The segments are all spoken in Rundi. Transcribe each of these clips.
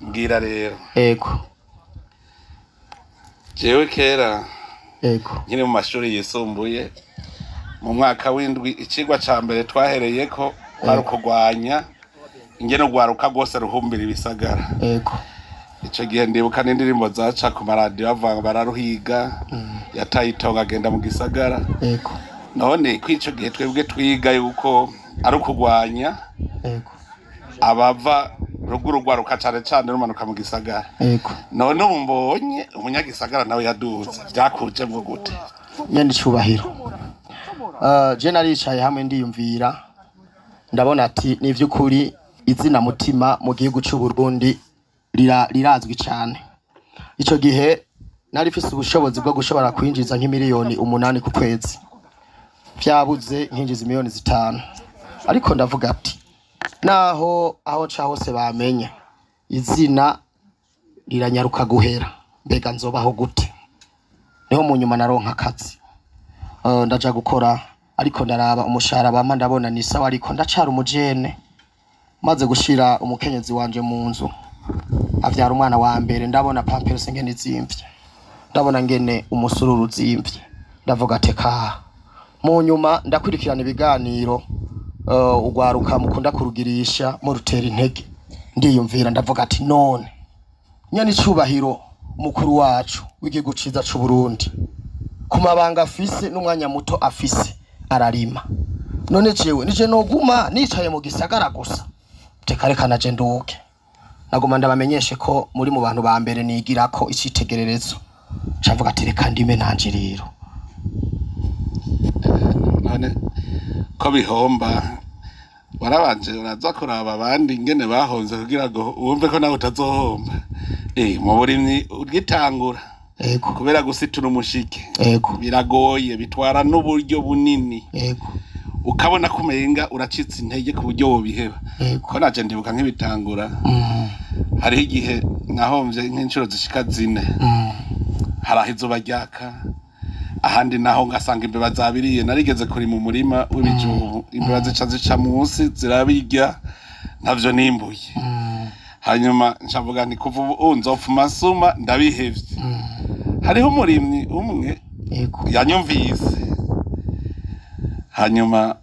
Mbwira rero. Ego. Jewe kera Ego. nkiri mu mashuri yisumbuye mu mwaka w'indwi, icigwa ca mbere twahereyeko kwari ukurwanya ingene urwaruka rwose ruhumbira ibisagara. Ego. Ico gihe ndibuka n'indirimbo zaca ku maradiyo bavuga ngo bararuhiga, yataye itongo agenda mu gisagara. Ego. None kw'ico gihe twebwe twiga yuko ari ukurwanya Ego. abava ruguru, urwaruka cane cane rumanuka mu gisagara. Ego. None ubu mbonye umunyagisagara nawe yaduze, vyakujemwo gute? Nyene icubahiro. Je naricaye hamwe ndiyumvira, ndabona ati ni ivy'ukuri izina Mutima mu gihugu c'u Burundi rirazwi cane. Ico gihe nari mfise ubushobozi bwo gushobora kwinjiza nk'imiliyoni 8 ku kwezi, vyabuze nkinjiza miliyoni 5. Ariko ndavuga ati naho aho ca hose bamenya izina riranyaruka guhera, mbega nzobaho gute? Niho mu nyuma naronka akazi. Ndaja gukora, ariko ndaraba umushahara bampa ndabona ni sawa, ariko ndacara umujene. Maze gushira umukenyezi wanje mu nzu avyara umwana wa mbere, ndabona pampers ngene izimvye, ndabona ngene umusururu uzimvye, ndavuga ati ka. Mu nyuma ndakurikirana ibiganiro ugwaruka mukunda kurugirisha murutera intege, ndiyumvira ndavuga ati none nyene icubahiro mukuru wacu w'igihugu ciza c'u Burundi, ku mabanga afise n'umwanya muto afise ararima, none jewe nije noguma nicaye mu gisagara gusa? Reka reka naje nduke. Naguma ndabamenyeshe ko muri mu bantu ba mbere nigirako icitegererezo. Cavuga ati reka ndime nanje rero. None ko bihomba, warabanje uraza kuraba abandi ingene bahomvye kugira ngo wumve ko nawe utazohomba? Mu burimyi ugitangura, Ego. kubera gusitura umushike Ego. biragoye, bitwara n'uburyo bunini. Ego. Ukabona ko umenga uracitse intege ku buryo wobiheba. Ego. Ko naje ndibuka nk'ibitangura, hariho igihe nahomvye nk'inshuro zishika 4. Hari aho izuba ryaka, ahandi naho ngasanga imbeba zabiriye. Narigeze kurima umurima w'ibijumbu, imbeba zica munsi zirabirya, ntavyo nimbuye. Hanyuma ncavuga nti kuva ubu nzopfuma nsuma, ndabihevye. Hariho umurimyi umwe Ego. yanyumvise, hanyuma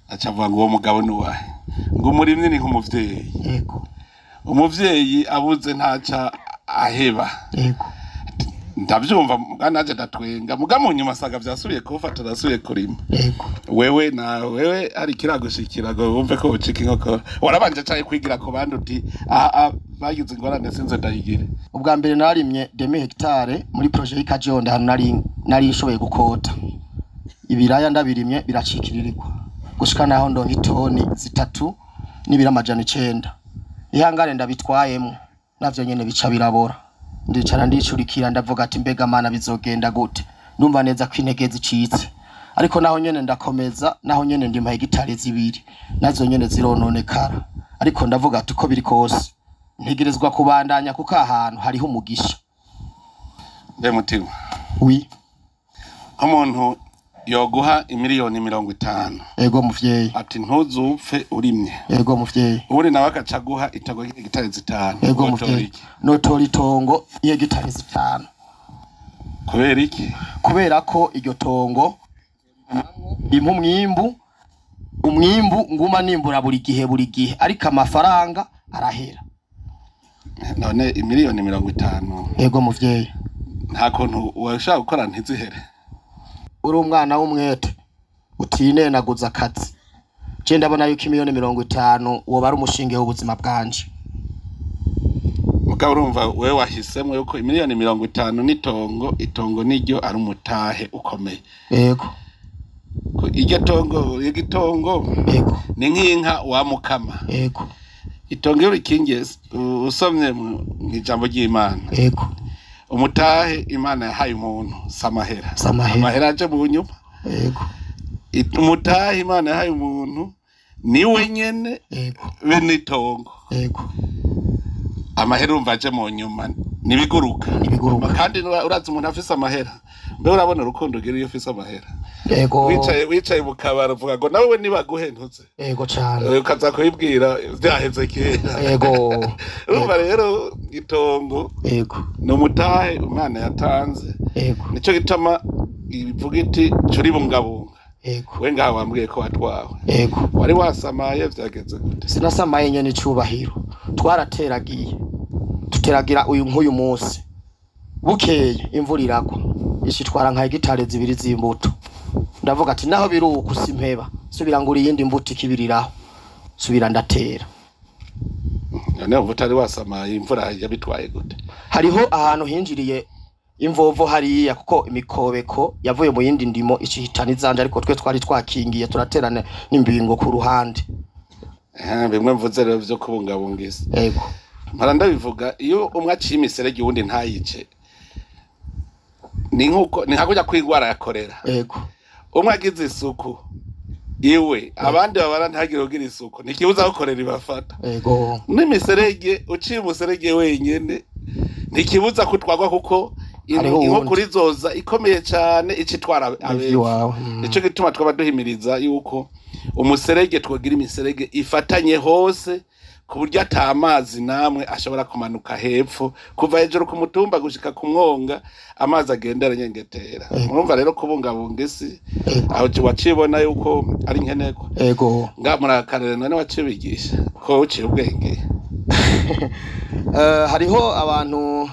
acavuga ngo uwo mugabo ni uwahe? Ngo umurimyi ni nk'umuvyeyi. Ego. Umuvyeyi abuze ntaca aheba. Ego. Ndavyumva muga naje ndatwenga, muga mu nyuma asanga vyasubiye kumfata, ndasubiye kurima. Ego. Wewe na wewe hari kiragushikira ngo wumve ko ucika inkokora? Warabanje caye kwigira ku bandi uti aha bagize ingorane sinze ndayigire? Ubwa mbere narimye demi hectare muri projet y'Ikajonda, hano nari nshoboye gukota ibiraya, ndabirimye biracikiririrwa gushika naho ndonka itoni 3 n'ibiro 900. Ihangane ndabitwayemwo navyo nyene bica birabora. Ndicara ndicurikira, ndavuga ati mbega mana bizogenda gute? Ndumva neza ko intege zicitse, ariko naho nyene ndakomeza, naho nyene ndima hegitari 2, nazo nyene zirononekara. Ariko ndavuga ati uko biri kose ntegerezwa kubandanya kuko ahantu hariho umugisha. Mbe Mutima, Oui. nk'umuntu yoguha imiliyoni 50, Ego muvyeyi. ati ntuzupfe urimye, Ego muvyeyi. ubundi nawe agaca aguha itongo ry'hegitari 5, Ego wotora muvyeyi. iki? Notora itongo y'hegitari 5. Kubera iki? Kubera ko iryo tongo impa umwimbu nguma nimbura buri gihe buri gihe, ariko amafaranga arahera. None imiliyoni 50, Ego muvyeyi. nta kuntu washaka gukora ntizihere? Uri umwana w'umwete utinenaguza akazi, je ndabona yuko imiliyoni 50 woba ari umushinge w'ubuzima bwanje. Mugabo urumva wewe wahisemo yuko imiliyoni 50 n'itongo, itongo niryo ari umutahe ukomeye. Ego. Ko iryo tongo, iryo itongo Ego. ni nk'inka wa mukama. Ego. Itongo iyo urikingiye, usomye mu ijambo ry'Imana, Ego. umutahe Imana yahaye umuntu si amahera. Si amahera. Amahera aje mu nyuma. Ego. Umutahe Imana yahaye umuntu niwe nyene, Ego. bene itongo. Ego. Amahera urumva aje mu nyuma, nibiguruka. Nibiguruka. Kandi urazi umuntu afise amahera Mbe urabona urukundo ugira iyo ufise amahera? Yego. Wicaye mu kabari uvuga ngo nawe nibaguhe ntuze. Yego cane. Ukaza kubibwira vyaheze kera. Urumva rero itongo ni umutahe Imana yatanze. Nico gituma ivuga iti curibungabunga. We ngaha wambwiye ko watwawe. Yego. Wari wasamaye, vyageze gute? Sinasamaye nyene icubahiro, twarateragiye, tuteragira uyu nk'uyu munsi, bukeye imvura iragwa ishitwara nka hegitare 2 z'imbuto. Ndavuga ati naho biri uku simpeba, subira ngura iyindi mbuto ikibiriraho, subira ndatera. None ubu utari wasamaye, imvura yabitwaye gute? Hariho ahantu hinjiriye imvovo hariya, kuko imikobeko yavuye mu yindi ndimo icihitana izanje, ariko twe twari twakingiye, turaterana n'imbingo ku ruhande. Bimwe mvuze rero vyo kubungabunga isi. Mpora ndabivuga, iyo umwe aciye imiserege uwundi ntayice, ni nkuko ni nka kurya kw'ingwara ya korera. Umwe agize isuku iwe, abandi babara ntihagire ugira isuku, ntikibuza ko korera ibafata. N'imiserege, uciye umuserege wenyene ntikibuza kutwagwa, kuko Hariho uwundi. inkukura izoza ikomeye cane icitwara abepfo. Iwawe. Nico gituma twaba duhimiriza yuko umuserege twogira imiserege ifatanye hose, ku buryo ata mazi namwe ashobora kumanuka hepfo, kuva hejuru ku mutumba gushika ku mwonga, amazi agenda aranyengetera. Urumva rero kubungabunga isi, aho wacibona yuko ari nkenerwa. Nga muri aka karere none wacibigisha ko uciye ubwenge? Hariho abantu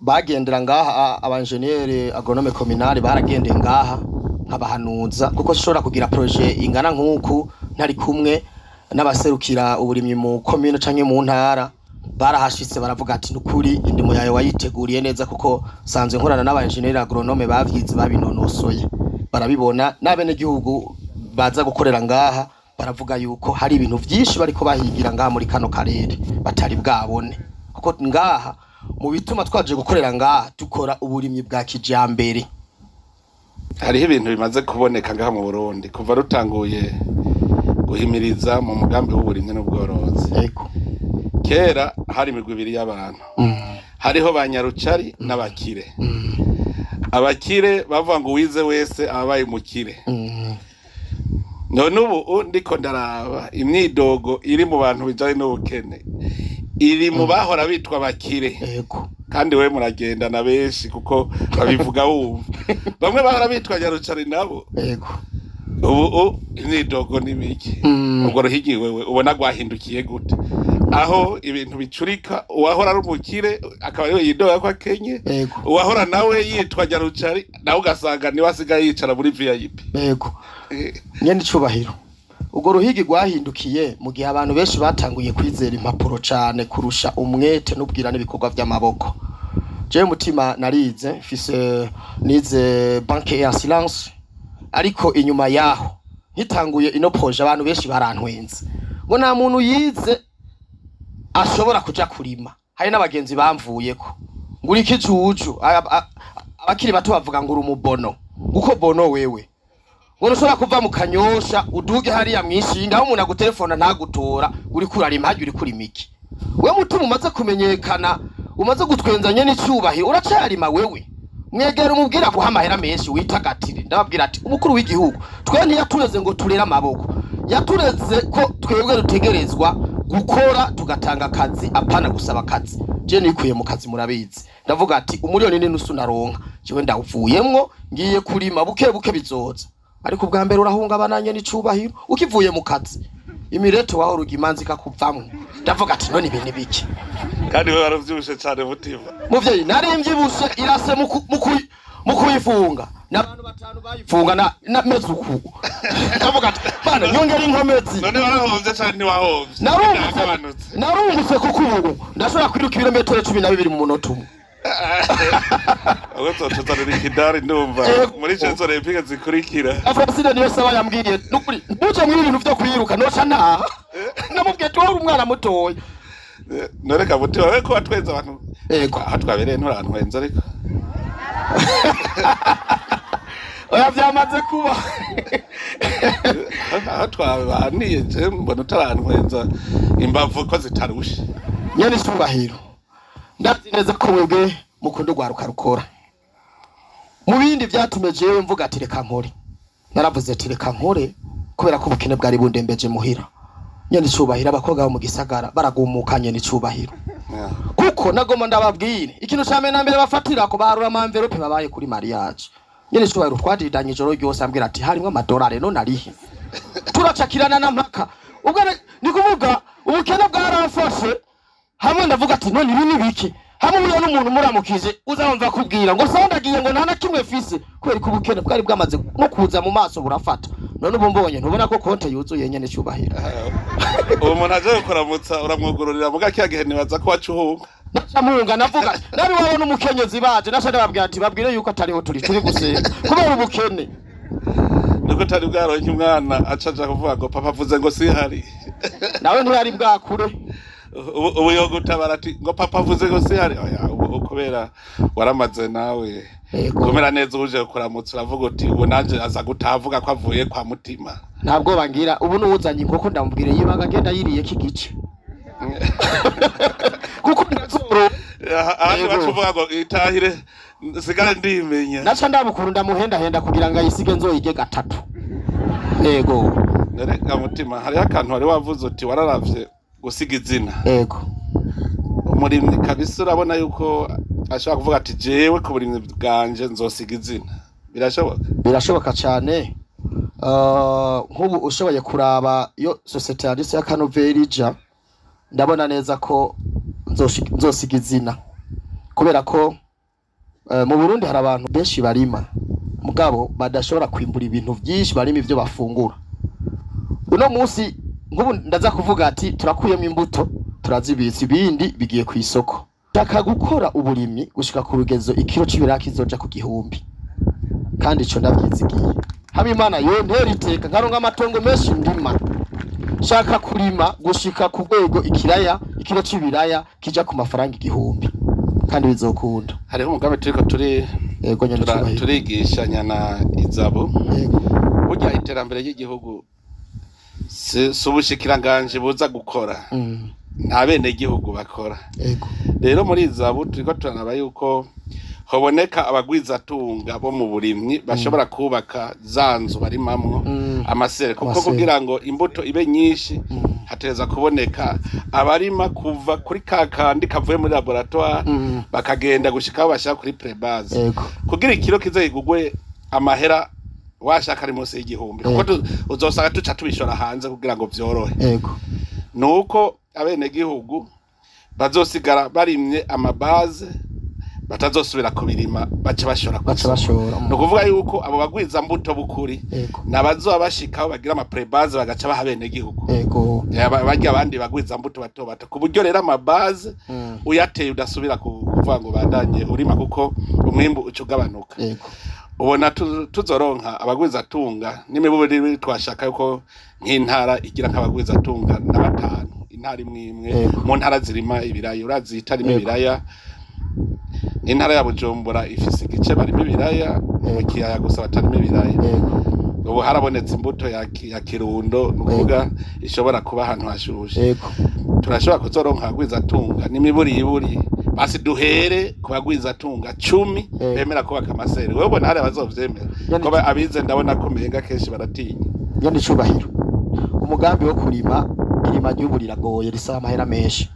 bagendera ngaha, abanjeniyeri agronome communale baragendeye ngaha, nkabahanuza, kuko sinshobora kugira projet ingana nk'uku ntari kumwe n'abaserukira uburimyi mu commune canke mu ntara. Barahashitse baravuga ati nukuri indimo yawe wayiteguriye neza, kuko sanzwe nkorana n'abanjeniyeri agronome bavyize babinonosoye, barabibona. N'abenegihugu baza gukorera ngaha baravuga yuko hari ibintu vyinshi bariko bahigira ngaha muri kano karere batari bwabone, kuko ngaha mu bituma twaje gukorera ngaha dukora uburimyi bwa kijambere. Hariho ibintu bimaze kuboneka ngaha mu Burundi kuva rutanguye guhimiriza mu mugambi w'uburimyi n'ubworozi. Kera hari imigwi ibiri y'abantu, hariho ba nyarucari n'abakire. Abakire bavuga ngo uwize wese abaye umukire. None ubu ndiko ndaraba imyidogo iri mu bantu bijanye n'ubukene iri mu bahora bitwa abakire. Kandi we muragendana benshi, kuko babivuga wumva bamwe bahora bitwa nyarucari nabo ubu imyidogo ni mike. Ubwo ruhigi wewe ubona rwahindukiye gute, aho ibintu bicurika, uwahora ari umukire akaba ariwe yidoga ko akenye, uwahora nawe yitwa nyarucari nawe ugasanga niwe asigaye yicara muri VIP? Nyene icubahiro, ubwo ruhigi rwahindukiye mu gihe abantu benshi batanguye kwizera impapuro cane kurusha umwete n'ubwira n'ibikorwa vy'amaboko. Jewe mutima narize, mfise nize banque et assurance, ariko inyuma yaho nkitanguye ino projet abantu benshi barantwenze ngo nta muntu yize ashobora kuja kurima. Hari n'abagenzi bamvuyeko ngo uri ikijuju, abakiri bato bavuga ngo uri umubono, uko bono wewe ngo ntushobora kuva mu Kanyosha uduge hariya mwishinga, aho umuntu agutelefona ntagutora, uriko urarima harya, uriko urima iki? We mutima umaze kumenyekana, umaze gutwenzanye n'icyubahiro, uracarima wewe? Mwegera umubwira guha amahera menshi witagatire. Ndababwira ati umukuru w'igihugu twe ntiyatureze ngo turere amaboko, yatureze ko twebwe dutegerezwa gukora tugatanga akazi, apana gusaba akazi. Je nikuye mu kazi murabizi, ndavuga ati 1.5 miliyoni naronka jewe ndawuvuyemwo, ngiye kurima buke buke bizoza. Ariko ubwa mbere urahungabana n'icubahiro ukivuye mu kazi, imireto wahora ugimanza ikakuvamwo. Ndavuga ati none ibi ni biki? Kandi we waravyibushe cane mutima. Muvyeyi, nari mvyibushe irase mu kuyifunga n'abantu batanu bayifunga na meze uku. Ndavuga ati bana nyongera inkomezi. None warahomvye cane, ntiwahomvye? Narungutse. Byagabanutse. Narungutse, kuko ubu ndashobora kwiruka ibirometero 12 mu munota umwe. Ubwo tuzotuzanira ikidari ndumva muri Jeux Olympiques zikurikira. Francine niyo saba yambwiye nukuri ntuje muri ibintu vyo kwiruka noca ntaha. Namubwiye ati wowe uri umwana mutoya. None kamutima we ko watwenza abantu, aho twabereye nturantwenza ariko. Oya, vyamaze kuba. Aho twabaniye je mbona utarantwenza, imbavu ko zitarushe. Nyene icubahiro, ndazi neza ko mwebwe mukunda urwaruka rukora. Mu bindi vyatumye jewe mvuga ati reka nkore, naravuze ati reka nkore kubera ko ubukene bwari bundembeje muhira. Nyene icubahiro, abakobwa bo mu gisagara baragumukanye n'icubahiro. Kuko nagoma ndababwire ikintu ca mbere na mbere bafatira ko barura ama enveloppe babaye kuri mariage. Nyene icubahiro, twadidanye ijoro ryose, ambwira ati harimwo amadolari, none arihe? Turacakirana na mpaka ubwo ni kuvuga ubukene bwaramfashe. Hamwe ndavuga ati none ibi ni biki? Hamwe uriya n'umuntu muramukije uzamva kubwira ngo sawa ndagiye, ngo nta na kimwe fise, kubera ko ubukene bwari bwamaze no kuza mu maso burafata. None ubu mbonye ntubona ko konte yuzuye, nyene cyubahiro? Uwo muntu aje kuramutsa uramwugururira, muga kiya gihe nibaza ko waca uhunga. Naca mpunga. Navuga nabi wabo n'umukenyezi baje, naca ndababwira ati babwire yuko atariho turi, turi gusenga, kubera ubukene. Nuko utari bwaronke umwana aca aja kuvuga ngo papa avuze ngo sihari. Nawe ntiyari bwakure. Ubu yogutabara ati ngo papa avuze ngo sihari. Oya, ubu kubera waramaze nawe Yego. kumera neza, uje kuramutsa uravuga uti ubu nanje aza gutaha avuga ko avuye kwa Mutima. Ntabwo bangira ubu n'uwuzanye inkoko ndamubwire yibaga agenda yiriye k'igice, kuko ndazoro. Ahandi Yego. baca uvuga ngo itahire nsigare ndimenya. Naca ndabukuru ndamuhendahenda kugira ngo ayisige nzoyige gatatu, yego. None Mutima, hariho akantu wari wavuze uti wararavye gusiga izina. Yego. Umurimyi kabisa urabona yuko ashobora kuvuga ati jewe ku burimyi bwanje nzosiga izina, birashoboka? Birashoboka cyane. Nk'ubu ushoboye kuraba iyo sosiyete yanditse y'akanoveri ija, ndabona neza ko nzosiga izina, kubera ko mu Burundi hari abantu benshi barima mugabo badashobora kwimbura ibintu byinshi, barima ivyo bafungura. Uno munsi nk'ubu ndaza kuvuga ati turakuyemo imbuto turazibitsa, ibindi bigiye ku isoko. Shaka gukora uburimyi gushika ku rugezo ikiro c'ibiraya kizoja ku 1000, kandi ico ndavyizigiye. Haba Imana yo ntera iteka nkaronka amatongo menshi ndima. Shaka kurima gushika ku rwego ikiraya, ikiro c'ibiraya kija ku mafaranga 1000, kandi bizokunda. Hariho umugambi turiko turi Yego, nyene cubahiro. turigishanya na Izabo. Yego. Burya iterambere ry'igihugu si ubushikiranganji buza gukora, nta bene gihugu bakora. Rero muri Izabu turiko turaraba yuko hoboneka abagwizatunga bo mu burimyi bashobora kubaka za nzu barimamwo, ama serres, kuko Ama serres. kugira ngo imbuto ibe nyinshi hategereza kuboneka abarima kuva kuri ka kandi kavuye muri laboratoire bakagenda gushika aho bashaka kuri prébase, kugira ikiro kize kigugwe amahera washaka ari munsi y'1000, kuko uzosanga tuca tubishora hanze kugira ngo vyorohe. Nuko abenegihugu bazosigara barimye ama bases, batazosubira kubirima, baca bashora Baca kw'isoko. bashora. Ni ukuvuga yuko abo bagwiza mbuto bukuri nabazoba bashikaho bagira ama prébases, bagaca baha abenegihugu. Barya abandi bagwiza mbuto bato bato, ku buryo rero ama bases uyateye udasubira kuvuga ngo bandanye urima, kuko umwimbu uca ugabanuka. Ubona tuzoronka abagwizatunga n'imiburi? Twashaka yuko nk'intara igira nk'abagwizatunga na batanu, intara imwe imwe, mu ntara zirima ibiraya. Urazi itarima ibiraya n'intara ya Bujumbura, ifise igice barima ibiraya mu kiyaya gusa batarima ibiraya. Ubu harabonetse imbuto ya Kirundo, ni ukuvuga ishobora kuba ahantu hashushe. Turashobora kuzoronka abagwizatunga n'imiburiburi, basi duhere ku bagwizatunga 10 bemera kubaka ama serres. Wewe ubona hari abazovyemera? Ko abize ndabona ko umenga kenshi baratinya. Nyene icubahiro, umugambi wo kurima, irima ry'ubu riragoye, risaba amahera menshi.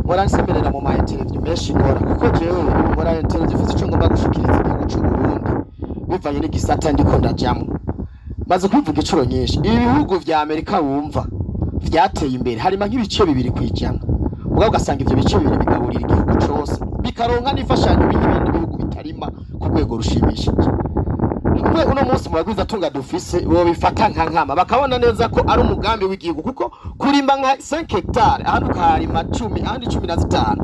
Mpora nsemerera mu ma interview menshi nkora, kuko jewe ubu nkora interview mfise ico ngomba gushikiriza igihugu c'u Burundi bivanye n'igisata ndiko ndajamwo. Maze kubivuga incuro nyinshi, ibi bihugu vya Amerika wumva vyateye imbere harima nk'ibice 2%, mugabo ugasanga ivyo bice bibiri bigaburira igihugu cose, bikaronka n'imfashanyo y'ibindi bihugu bitarima ku rwego rushimishije. Umwe uno munsi mu bagwizatunga dufise bobifata nka nkama, bakabona neza ko ari umugambi w'igihugu, kuko kurima nka 5 hectare, ahandi ukaharima 10, ahandi 15,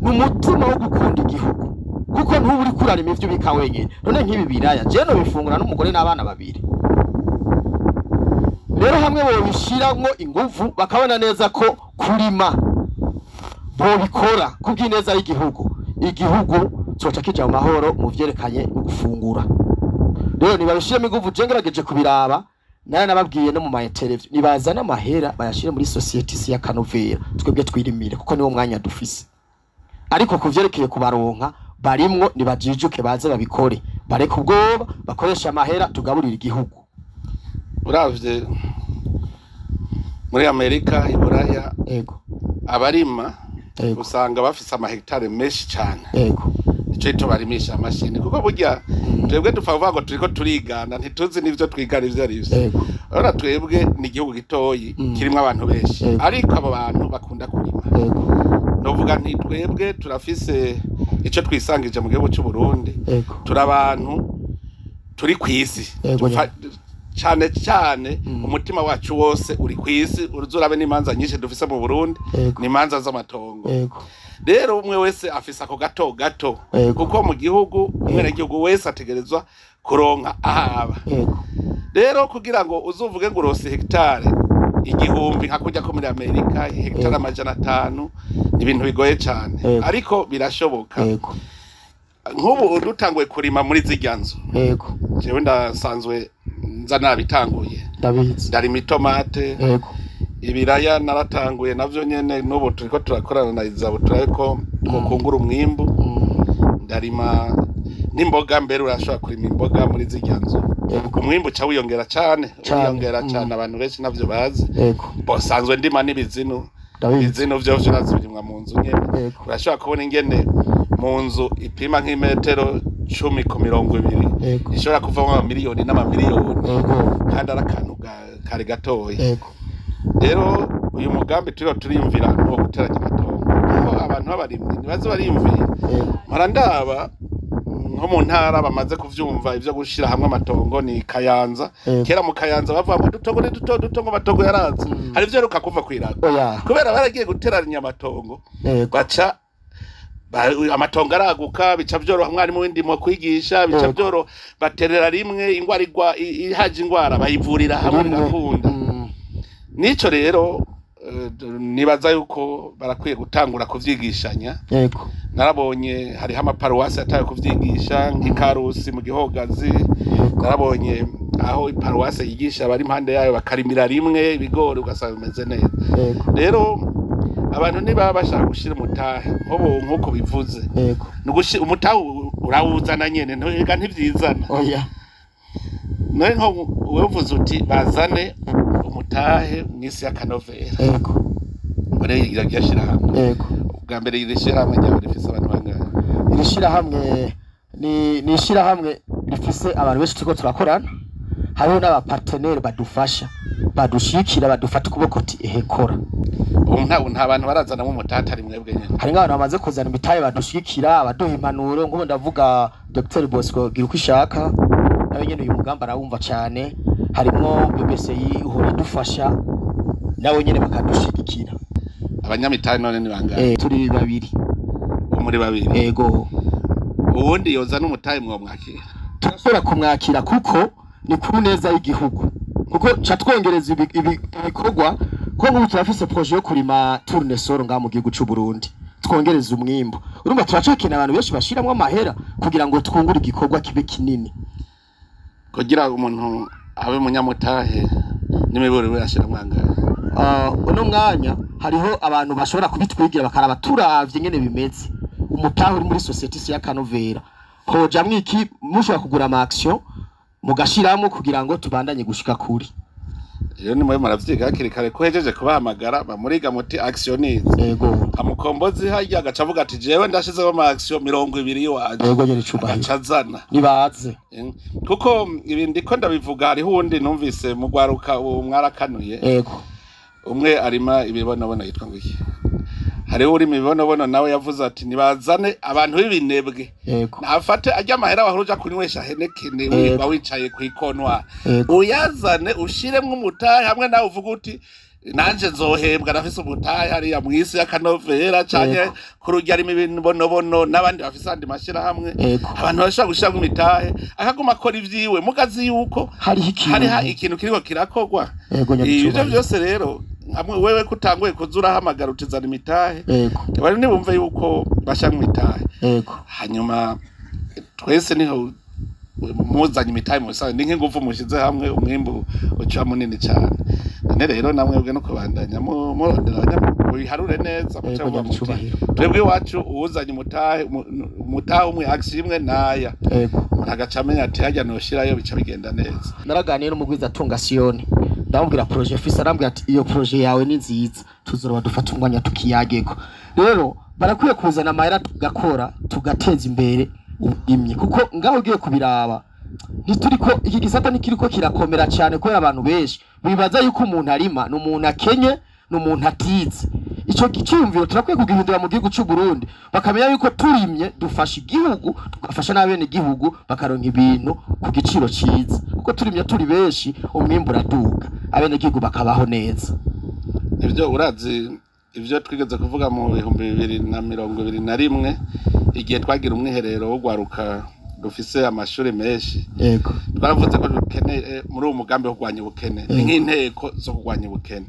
ni umutima wo gukunda igihugu, kuko ntuba uriko urarima ivyo ubika wenyene. None nk'ibi biraya jewe nobifungura n'umugore n'abana babiri. Rero hamwe bobishiramwo inguvu, bakabona neza ko kurima bobikora kubw'ineza y'igihugu, igihugu coca kija mu mahoro mu vyerekanye no gufungura. Rero nibabishiremo inguvu. Je ngerageje kubiraba, nayo nababwiye no mu ma interview, nibazana amahera bayashire muri société isi y'akanovera, twebwe twirimire, kuko niwo mwanya dufise. Ariko ku vyerekeye kubaronka, barimwo, nibajijuke baze babikore. Bareka ubwoba, bakoresha amahera, tugaburira igihugu. Uravye muri Amerika, Iburaya, abarima usanga bafise amahegitare menshi cane. Nico gituma barimisha amashini, kuko burya twebwe dupfa kuvuga ngo turiko turigana, ntituzi n'ivyo twigana ivyo ari vyo. Urabona twebwe ni igihugu gitoyi kirimwo abantu benshi, ariko abo bantu bakunda kurima. Novuga nti twebwe turafise ico twisangije mu gihugu c'u Burundi, turi abantu turi kw'isi cane cane, umutima wacu wose uri kw'isi. Uzurabe n'imanza nyinshi dufise mu Burundi, ni imanza z'amatongo. Rero umwe wese afise ako gato gato, kuko mu gihugu umwenegihugu wese ategerezwa kuronka ahaba. Rero kugira ngo uzuvuge ngo urose hegitare 1000 nka kurya ko muri Amerika, hegitare 500, ni ibintu bigoye cane, ariko birashoboka. Nk'ubu dutanguye kurima muri zirya nzu, jewe ndasanzwe nza nabitanguye, ndarima itomate, ibiraya naratanguye navyo nyene, n'ubu turiko turakorana na Izabo turabe ko twokungura umwimbu. Ndarima n'imboga, mbere urashobora kurima imboga muri zirya nzu, umwimbu uca wiyongera cane, wiyongera cane, abantu benshi navyo bazi. Bosanzwe ndima n'ibizinu, ibizinu vyovyo urazibirimwa mu nzu nyene. Urashobora kubona ingene mu nzu ipima nk'imetero 10 ku 20 ishobora kuvamwo amamiliyoni n'amamiliyoni, kandi ari akantu kari gatoya. Rero uyu mugambi turiko turiyumvira ni uwo guteranya amatongo, kuko abantu b'abarimyi ntibaze bariyumvira. Mpora ndaba nko mu ntara bamaze kuvyumva ivyo gushira hamwe amatongo ni Kayanza. Kera mu Kayanza bavuga ngo udutongo ni duto duto, ngo amatongo yaraza. Hari ivyo heruka kuva kw'irago kubera baragiye guteranya amatongo, baca amatongo araguka, bica vyoroha umwarimu w'indimo kwigisha, bica vyoroha, baterera rimwe, ingwara igwa ihaje, ingwara bayivurira hamwe, bigakunda. Nico rero nibaza yuko barakwiye gutangura kuvyigishanya. Narabonye hariho amaparuwasi yataye kuvyigisha nk'Ikarusi mu Gihogazi. Narabonye aho iparuwasi yigisha abari impande yayo bakarimira rimwe ibigori, ugasanga bimeze neza. Rero abantu ntibaba bashaka gushira umutahe nk'ubu nk'uko bivuze, umutahe urawuzana nyene, ega ntivyizana. Oya. None nko wewe uvuze uti bazane umutahe mw'isi y'akanovera, muri iryo shirahamwe, ubwa mbere iri shirahamwe ryawe rifise abantu bangahe? Iri shirahamwe ni ishirahamwe rifise abantu benshi turiko turakorana. Hariho n'abapartenere badufasha, badushikira, badufata ukuboko uti ehe kora. Ubu nta bantu barazanamo umutahe atari mwebwe nyene? Hari nk'abantu bamaze kuzana imitahe, badushigikira, abaduha impanuro. Nk'ubu ndavuga Dr Bosco Girukwishaka, nawe nyene uyu mugambi arawumva cane. Harimwo BBCI ihora idufasha, nawe nyene bakadushigikira. Abanyamitahe none ni bangahe? Turi babiri. Ubu muri babiri? Ego. Uwundi yoza n'umutahe mwomwakira? Turashobora kumwakira, kuko ni ku neza y'igihugu, kuko ca twongereza ibikorwa, kuko nk'ubu turafise projet yo kurima tournesol ngaha mu gihugu c'u Burundi, twongereza umwimbu. Urumva turacakeneye abantu benshi bashiramwo amahera kugira ngo twungure igikorwa kibe kinini. Kugira umuntu abe umunyamutahe n'imiburo we ashiramwo angahe? Uno mwanya hariho abantu bashobora kubitwigira, bakaraba turavye ingene bimeze, umutahe uri muri société isi y'akanovera hojamwo iki, mushobora kugura ama action mugashiramo kugira ngo tubandanye gushika kuri. Rero nimwe muravyiga hakiri kare, ko hejeje kubahamagara bamuriga muti action nizi. Amukombozi harya agaca avuga ati jewe ndashizeho ama action 20 iwanje. Yego nyene icubahiro. Agaca azana. Nibaze. Kuko ibi ndiko ndabivuga, hariho uwundi numvise mugwaruka uwo mwarakanuye, umwe arima ibibonobono yitwa ngo iki, hariho urima ibibonobono nawe yavuze ati nibazane abantu b'ibinebwe, nafate arya amahera wahora uja kunywesha Heineken, wirirwa wicaye kw'ikonwa, uyazane ushiremwo umutahe hamwe nawe uvuga uti nanje nzohembwa, nafise umutahe hariya mw'isi y'akanovera canke ku rujya arimo ibibonobono n'abandi bafise andi mashirahamwe. Abantu bashobora gushiramwo imitahe, akaguma akora ivyiwe mugazi yuko hariho ikintu, hariho ikintu kiriko kirakorwa. Yego Ivyo nyacubahiro. vyose rero hamwe wewe kutanguye kuza urahamagara utizana imitahe, bari nibumve yuko bashiramwo imitahe. Hanyuma twese niho muzanye imitahe mu bisanzwe ni nk'ingufu mushize hamwe, umwimbu uca munini cyane. None rero namwebwe no kubandanya murondera mubiharure neza, muce Yego, muvuga muti nyacubahiro. twebwe iwacu uwuzanye umutahe, umutahe umwe ashimwe naya, umuntu agaca amenya ati harya noshirayo, bica bigenda neza. Naraganiye n'umugwiza atunga Siyoni, ndamubwira projet fise, arambwira ati iyo projet yawe ni nziza, tuzoroba dufata umwanya tukiyageko. Rero barakwiye kuzana amahera tugakora, tugateza imbere uburimyi, kuko ngaho ugiye kubiraba ntituriko, iki gisata ntikiriko kirakomera cyane, kubera abantu benshi bibaza yuko umuntu arima ni umuntu akenye, ni umuntu atize. Ico cyiyumviro turakwiye kugihindura mu gihugu c'u Burundi, bakamenya yuko turimye dufasha igihugu, tugafasha n'abene igihugu bakaronka ibintu ku giciro ciza, kuko turimye turi benshi umwimbu uraduga, abene igihugu bakabaho neza. Ibyo urazi, ibyo twigeze kuvuga mu 2021, igihe twagira umwiherero wo gwaruka dufise amashuri menshi, twaravuze ko dukeneye muri uwo mugambi wo kurwanya ubukene, ni nk'inteko zo kurwanya ubukene.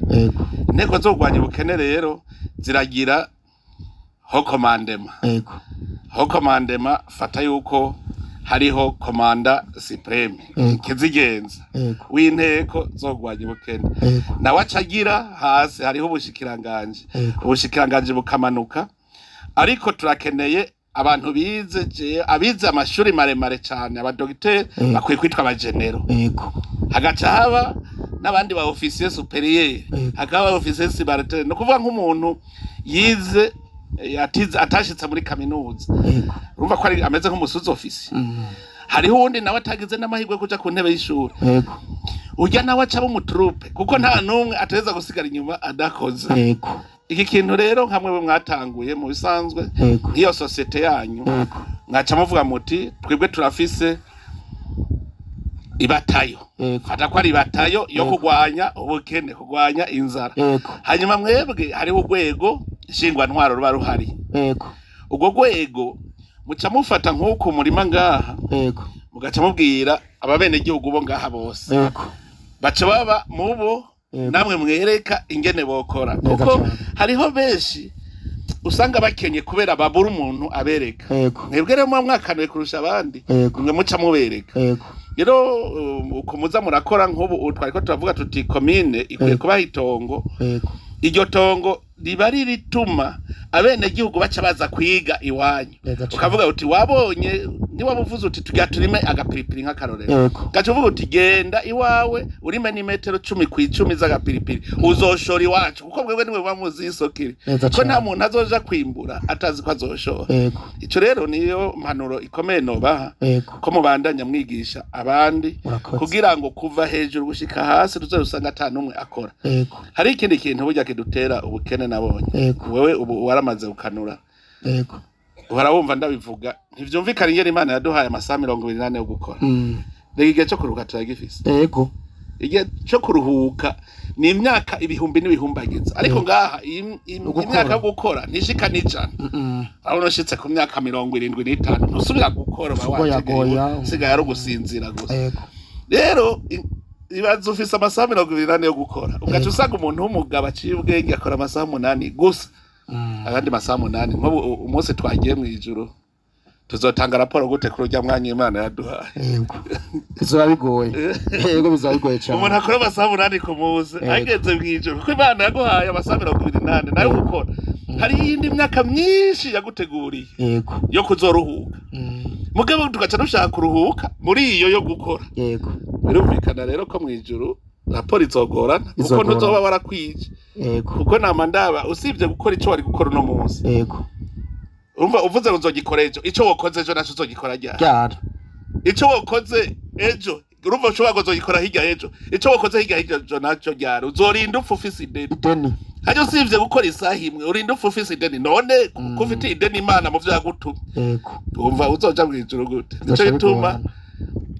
Inteko zo kurwanya ubukene rero ziragira haut commandement. Haut commandement, fata yuko hariho commandant suprême, kizigenza w'inteko zo kurwanya ubukene, nawe acagira hasi hariho ubushikiranganje, ubushikiranganje bukamanuka. Ariko turakeneye abantu bize, abize amashuri maremare cane, abadogiteri, bakwiye kwitwa abagenero. Hagaca haba n'abandi ba officier supérieur, hakaba ba officier subalterne, ni ukuvuga nk'umuntu yize, atize, atashitse muri kaminuza, urumva ko ari ameze nk'umu sous-officier. Hariho uwundi nawe atagize n'amahirwe yo kuja ku ntebe y'ishuri, urya nawe aca aba umu troupe, kuko nta n'umwe ateza gusigara inyuma adakoze. Iki kintu rero nka mwebwe mwatanguye mu bisanzwe, nk'iyo société yanyu, mwaca muvuga muti twebwe turafise ibatayo, fata ko ari ibatayo yo kurwanya ubukene, kurwanya inzara. Hanyuma mwebwe hariho urwego nshingwantwaro ruba ruhari. Urwo rwego muca mufata nk'uku murima ngaha, mugaca mubwira ababenegihugu bo ngaha bose, baca baba mubo, namwe mwereka ingene bokora, Neza kuko cane. hariho benshi usanga bakenye kubera babura umuntu abereka. Mwebwe rero muba mwakanuye kurusha abandi, mwe muca mubereka. Rero uko muza murakora, nk'ubu ubu twariko turavuga tuti komine ikwiye kubaha itongo. Iryo tongo riba rirituma abenegihugu baca baza kwiga iwanyu. Neza cane. Ukavuga uti wabonye, niwaba uvuze uti tujya turime agapiripiri nk'akarorero, gaca uvuga uti genda iwawe urime n'imetero 10 ku 10 z'agapiripiri, uzoshora iwacu, kuko mwebwe nimwe muba muzi isoko iri, Neza ko nta cane. muntu azoja kwimbura atazi ko azoshora. Ico rero niyo mpanuro ikomeye nobaha, ko mubandanya mwigisha abandi, Murakoze. kugira ngo kuva hejuru gushika hasi tuze usanga ata n'umwe akora. Hari ikindi kintu burya kidutera ubukene nabonye. Wewe ubu waramaze gukanura, uhora wumva ndabivuga, ntivyumvikana ingene Imana yaduhaye amasaha 24 yo gukora. Rega igihe co kuruhuka turagifise. Igihe co kuruhuka ni imyaka ibihumbi n'ibihumbagiza, ariko ngaha Ugukora. imyaka yo gukora ntishika n'ijana. Urabona ushitse ku myaka 75 ntusubira gukora, uba Ugoyagoya. wategerewe, usigaye ari ugusinzira gusa. Rero ibaze ufise amasaha 24 yo gukora, ugaca usanga umuntu w'umugabo aciye ubwenge akora amasaha 8 gusa, ayandi masaha 8. Nk'ubu umunsi twagiye mw'ijuru tuzotanga raporo gute kuri urya mwanya Imana yaduhaye? Yego, bizoba bigoye, yego, bizoba bigoye cyane. Umuntu akora amasaha 8 ku munsi, ageze mw'ijuru, kuko Imana yaguhaye amasaha 24 nayo gukora, hari iyindi myaka myinshi yaguteguriye yo kuzoruhuka. Mugabo tugaca dushaka kuruhuka muri iyo yo gukora. Birumvikana rero ko mw'ijuru raporo izogorana, kuko Izogorana. ntuzoba warakwije, kuko nama ndaba usibye gukora ico wari gukora uno munsi, urumva uvuze ngo uzogikora ejo, ico wokoze ejo naco uzogikora ryari? Ryari? Ico wokoze ejo, urumva ushobora kuzogikora hirya ejo, ico wokoze hirya ejo naco ryari? Uzorinda upfa ufise ideni. Ideni. Hajya usibye gukora isaha imwe, urinda upfa ufise ideni. None kuko ufitiye ideni Imana mu vyo yagutumye, wumva uzoja mw'ijuru gute? Nico Bizoca gituma bigorana.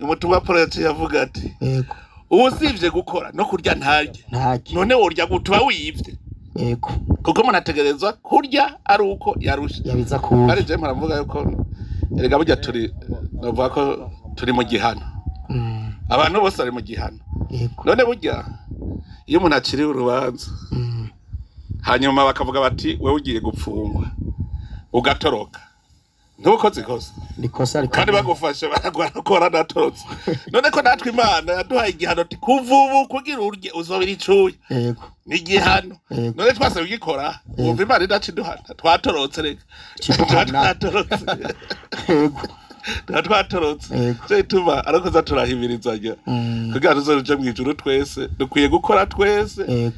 umutumwa Paul yaciye avuga ati ubu usibye gukora no kurya ntarye. Ntacyo. None worya gute uba wivye? Kuko umuntu ategerezwa kurya ari uko yarushe. Yabiza kuba. Kandi je mpora yuko erega burya turi, novuga ko turi mu gihano. Abantu bose bari mu gihano. None burya iyo umuntu aciriwe urubanza, hanyuma bakavuga bati wewe ugiye gupfungwa, ugatoroka. Ntubukoze ikosa. Ni kosa Kandi rikomeye. Bagufashe baragora natorotse. None ko natwe Imana yaduhaye igihano ati kuva ubu kugira urye uzobira icuya. Ni igihano. None twase ugikora wumva Imana idaca iduhana? Twatorotse reka. Tuba Kiduhana. twatorotse. Tuba twatorotse. Cyo gituma ariko za turahimirizanya kugira tuzoje mw'ijuru twese dukwiye gukora twese,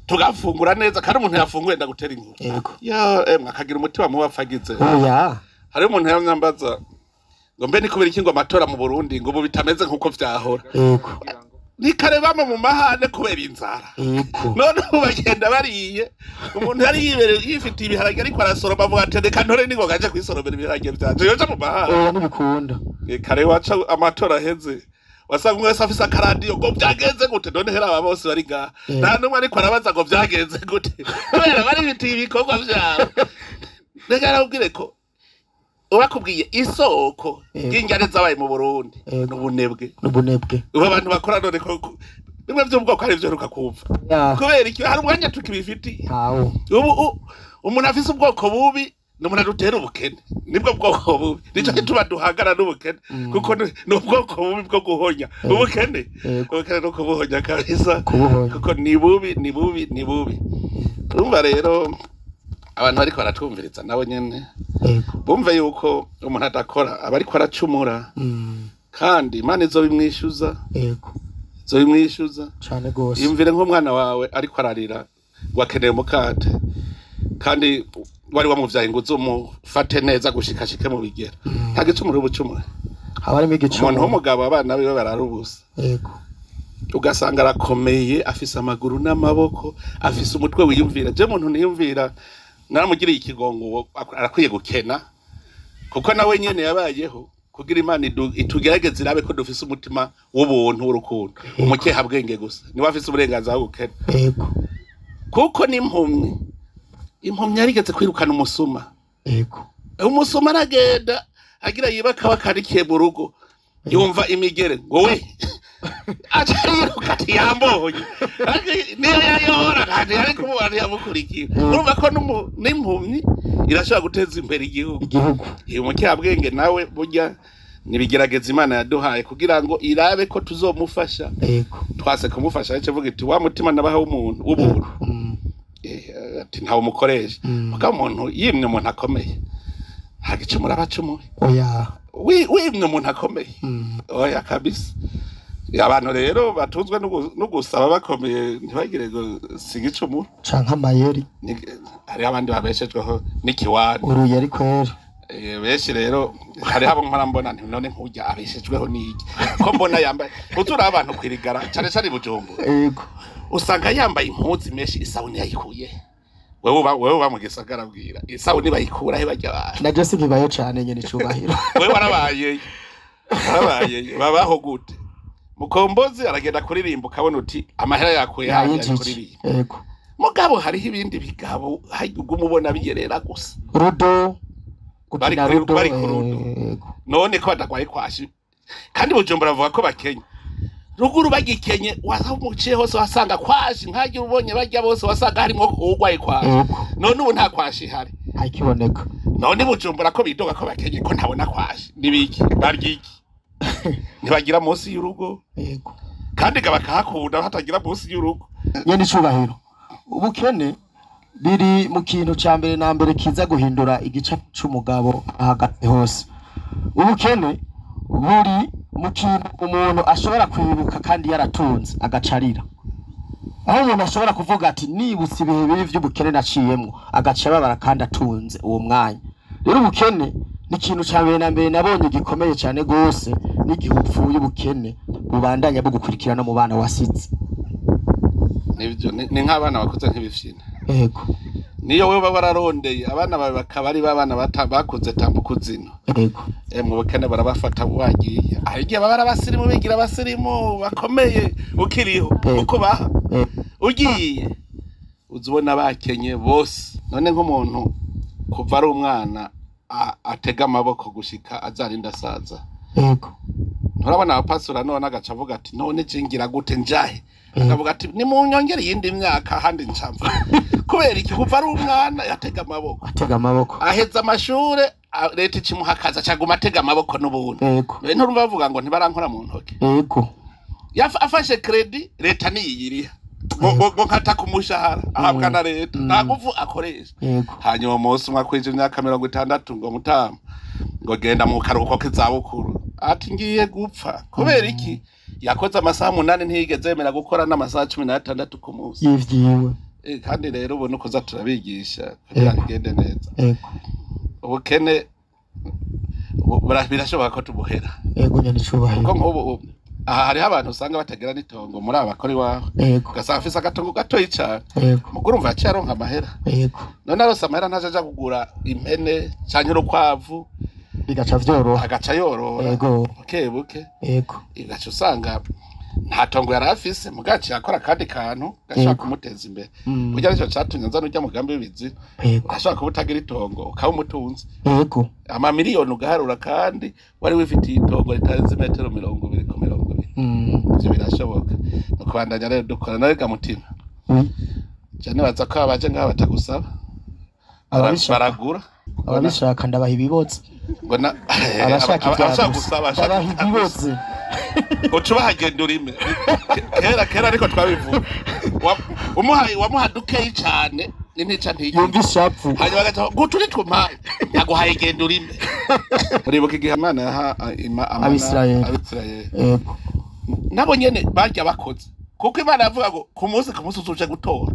tugafungura neza. Kandi umuntu yafunguye, ndagutera inkuru, ya emwe, akagira umutima mubi apfagize. Oya. Hariho umuntu yamyambaza ngo mbe ni kubera iki ngo amatora mu Burundi ngo ubu bitameze nk'uko vyahora? Ni kare bama mu mahane kubera inzara. None ubu bagenda bariye. Umuntu yari yibereye yifitiye ibiharage ariko arasoroma, avuga ati reka ntore ningoga nje kwisoromera ibiharage vyanje, yoja mu mahane? Oya, ntibikunda. Ni kare waca amatora aheze wasanga umwe wese afise akaradiyo ngo vyagenze gute. None hera aba bose bari ngaha, nta n'umwe ariko arabaza ngo vyagenze gute, kubera bari bitiye ibikorwa vyabo. Reka narabwire ko ubakubwiye isoko ry'injyane zabaye mu Burundi n'ubunebwe. N'ubunebwe. Ubu abantu bakora none ko bimwe vy'ubwoko ari vyo kumva kubera iki hari umwanya tukibifitiye? Ntawo. Ubu umuntu afise ubwoko bubi ni umuntu adutera ubukene, nibwo bwoko bubi. Nico gituma duhangana n'ubukene, kuko ni ubwoko bubi bwo guhonya ubukene. Ubukene no kubuhonya kabisa. Kubuhonya. Kuko ni bubi, ni bubi, ni bubi. Urumva rero abantu bariko baratwumviriza nabo nyene bumve yuko umuntu adakora aba ariko aracumura, kandi Imana izobimwishuza. Izobimwishuza. Cane gose. Yumvire nk'umwana wawe ariko ararira ngo akeneye umukate, kandi wari wamuvyaye ngo uzumufate neza gushika ashike mu bigero. Nta gicumuro ubucumura? Haba harimo Umuntu igicumuro. w'umugabo abana biwe barara ubusa, ugasanga arakomeye, afise amaguru n'amaboko, afise umutwe wiyumvira. Je muntu niyumvira naramugiriye ikigongo, uwo arakwiye gukena, kuko nawe nyene yabayeho kugira Imana itugerageze irabe ko dufise umutima w'ubuntu, w'urukundo. Umukeha bwenge gusa niwe afise uburenganzira bwo gukena. Kuko n'impumyi, impumyi yarigeze kwirukana umusuma. Umusuma aragenda agira yiba akaba akarikiye mu rugo, yumva imigere ngo we, aca yiruka ati yambonye. Niyo yayora kandi yari kumubona, ntiyamukurikira. Urumva ko n'impumyi irashobora guteza imbere igihugu. Igihugu. Uyu mukehabwenge nawe burya nibigerageza Imana yaduhaye kugira ngo irabe ko tuzomufasha. Twase kumufasha, icyo vuga iti wa mutima nabaha w'umuntu w'ubuntu, ati ntawe umukoresha. Mugabo umuntu yimye umuntu akomeye, nta gicumuro aba acumuye. Oya. Wimye umuntu akomeye, oya kabisa. Abantu rero batunzwe no gusaba bakomeye ntibagire ngo si igicumuro. Canke amayeri. Hariho abandi babeshejweho n'ikiwani. Uruyeri kwera. Benshi rero hariho abo nkora mbona nti none nkurya abeshejweho n'iki ko mbona yambaye uzura abantu kwirigara, cane cane i Bujumbura, usanga yambaye impuzu menshi, isabune yayikuye. Wewe uba mu gisagara, bwira, isabune bayikura he barya abantu? Na je bibayo cane nyene icubahiro. Wewe warabaye babaho gute? Mukombozi aragenda kuririmba, ukabona uti amahera yakuye hariya ari Yayinjije. kuririmba. Mugabo hariho ibindi bigabo uguma ubona biyerera gusa. Rudo. Bari Gukina rudo. Bari ku rudo. None ko badagwaye kwashi, kandi Bujumbura bavuga ko bakenye, ruguru bagikenye wamuciye hose wasanga kwashi, nkagira ubonye barya bose wasanga harimo uwugwaye kwashi. None ubu nta kwashi ihari. Ntakiboneka. None Bujumbura ko bidoga ko bakenye, ko ntabona kwashi, nibiki barya? Iki ntibagira munsi y'urugo? Kandi ga bakahakunda hatagira munsi y'urugo. Nyene icubahiro, ubukene biri mu kintu ca mbere na mbere kiza guhindura igice c'umugabo ahagaze hose. Ubukene buri mu kintu umuntu ashobora kwibuka kandi yaratunze agacarira, aho umuntu ashobora kuvuga ati nibutse ibihe bibi vy'ubukene naciyemwo, agaca ababara kandi atunze uwo mwanya. Rero ubukene ni ikintu ca mbere na mbere nabonye gikomeye cane gose, n'igihe upfuye ubukene bubandanya bugukurikira no mu bana wasize. Nivyo, ni nk'abana bakuze nk'ibifyina. Niyo wewe baba wararondeye abana bawe bakaba ari babana bakuze tambuka uzino, mu bukene barabafata wagiye. Aho igihe baba ari abasirimu, bigira abasirimu bakomeye ukiriho, uko baha ugiye uza ubona bakenye bose. None nk'umuntu kuva ari umwana atega amaboko gushika azarinda asaza, nturabona abapasura? None agaca avuga ati none cingira gute, njahe? Akavuga ati nimunyongere iyindi myaka ahandi ncamva. Kubera iki? Kuva ari umwana yatega amaboko. Atega amaboko. Aheza amashure. Leta ikimuha akazi, acaguma atega amaboko n'ubundi. Nturumva bavuga ngo ntibarankora mu ntoki. Afashe crédit, leta niyiyiriha, ngo nkata ku mushahara ahabwa na leta, nta nguvu akoresha. Hanyuma umunsi umwe akwije imyaka 60, ngo mutama, ngo genda mu karuhuko k'izabukuru, ati ngiye gupfa. Kubera iki? Yakoze amasaha 8, ntiyigeze yemera gukora n'amasaha 16 ku munsi. Y'ivyiwe. Kandi rero ubu nuko turabigisha kugira ngo igende neza. Ubukene birashoboka ko tubuhera. Yego, nyene icubahiro. Kuko nk'ubu aha hariho abantu usanga batagira n'itongo muri aba bakora iwawe, ugasanga afise agatongo gatoyi cane. Muguru urumva yaciye aronka amahera. None arose amahera, ntaje aja kugura impene canke urukwavu? Bigaca vyoroha. Agaca yorora buke buke. Igaca usanga nta tongo yari afise, mugabo aciye akora akandi kantu gashobora kumuteza imbere. Burya nicyo catumye nzana urya mugambi w'ibiziba. Urashobora kuba utagira itongo, ukaba umutunzi, amamiliyoni ugaharura, kandi wari wifitiye itongo ritarenze metero 20 ku 20. Ivyo birashoboka, ni ukubandanya rero dukora. Narega mutima, je nibaza ko abaje ngaha batagusaba. Ababishaka. Baragura. Ababishaka ndabaha ibiboze. Ngo na Abashaka abashaka ibyagusa gusaba, abashaka ndabaha ibiboze. Uca ubahagenda urime. Kera kera ariko twabivuga. Umuhaye, wamuha dukeyi cane, n'intica ntiyigira. Yumva ishapu. Hanyuma agaca ngo uturi twumpaye, naguhaye, genda urime. Uribuka igihe Imana yaha amana Abisirayeli. Abisirayeli. Nabo nyene barya bakoze, kuko Imana yavuga ngo ku munsi ku munsi uzoje gutora.